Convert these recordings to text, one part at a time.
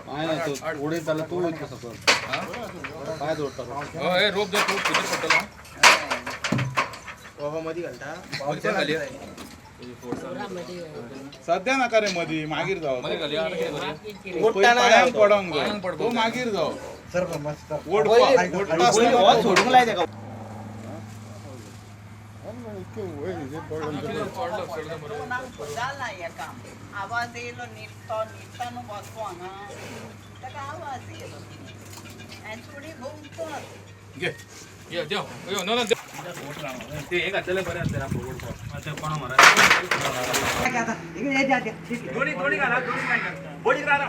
पांय उडयत जाल्यार तूं वयतलो सकयल, पांय दवरता. हय, रोप जर तूं भितर पडटलो. मदी घालता. मदीं घालया. सद्या नाका रे, मदी मागीर जावं. मदीं घालया आनी कितें करूया? पांयांक पडोंक जाय. पांयांक पडपाक तो जाय. मागीर जावं. पयलीं हो सोडूंक लाय तेका. पडलो पडलो, बरोबर. जाला हें काम. आवाज येयलो न्हिदतो न्हिदता न्हू बसको हांगा, ताका आवाज येयलो आनी चुडी घुमतच. घे. यो देव, यो, ना ना, देव. ते हे घातलेले बरें आसलें दोन्ही दोन्ही घाला, दोन्ही काय घालता. बोडी राहा.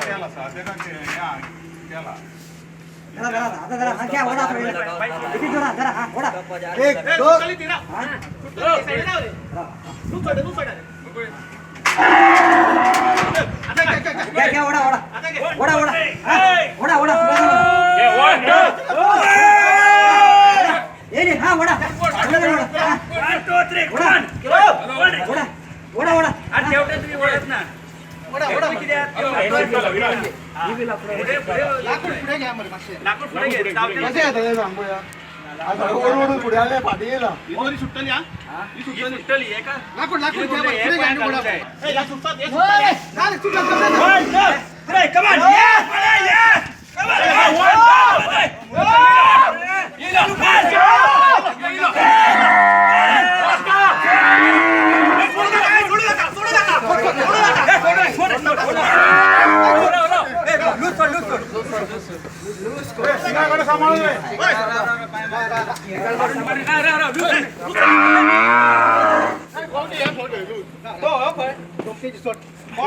केला सा तेका केला. एक दोन. लाकूड फुडें घे. कशें येतलें सांग पळोवया. आतां ओडून फुडें आसलें, फाटीं येयला. ही सुट्टली हा, ही सुट्टली. सुट्टली एका. लाकूड लाकूड फुडें घे आनी ओडा. सिंगाकडे सांबाळून रे.